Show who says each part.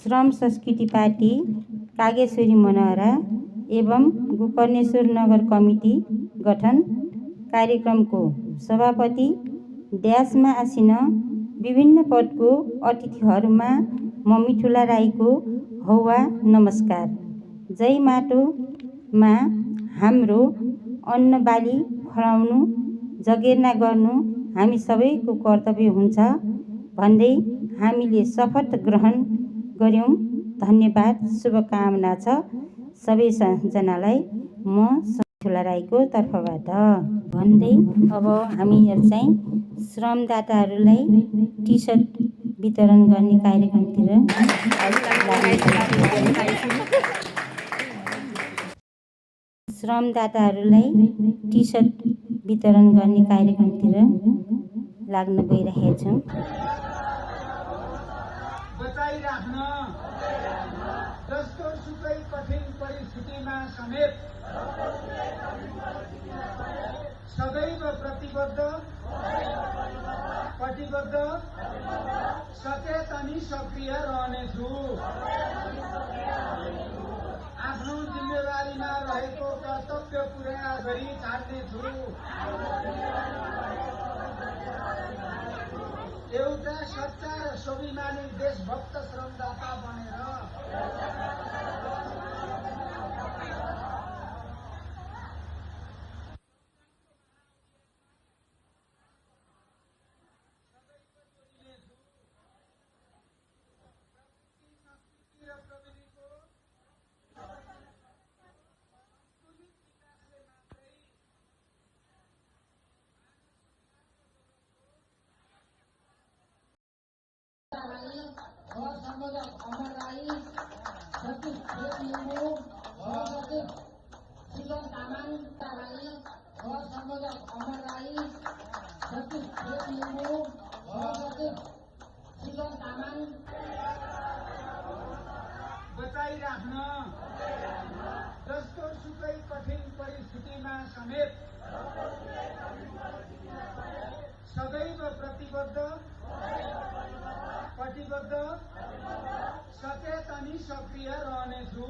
Speaker 1: श्रम संस्कृति पार्टी कागेश्वरी मनोहरा एवं गोकर्णेश्वर नगर कमिटी गठन कार्यक्रमको सभापति ड्यासमा आसिन विभिन्न पदको अतिथिहरूमा म मिठुला राईको हौवा नमस्कार। जय माटोमा हाम्रो अन्न बाली फलाउनु जगेर्ना गर्नु हामी सबैको कर्तव्य हुन्छ भन्दै हामीले शपथ ग्रहण गर्यौं। धन्यवाद, शुभकामना छ सबैजनालाई म मिठुला राईको तर्फबाट भन्दै अब हामीहरू चाहिँ श्रमदाताहरूलाई टी सर्ट वितरण गर्ने कार्यक्रमतिर टी सर्ट वितरण गर्ने कार्यक्रमतिर लाग्न गइरहेका छौँ।
Speaker 2: बचाइराख्न जस्तो सुकै कठिन परिस्थितिमा समेत सदैव प्रतिबद्ध कटिबद्ध सचेत अनि सक्रिय रहनेछु। आफ्नो जिम्मेवारीमा रहेको कर्तव्य पूरा गरी छाड्नेछु। एउटा सच्चा र स्वाभिमानी देशभक्त श्रमदाता बनेर बचाइराख्न जस्तो सुकै कठिन परिस्थितिमा समेत सदैव प्रतिबद्ध कटिबद्ध सचेत अनि सक्रिय रहनेछु।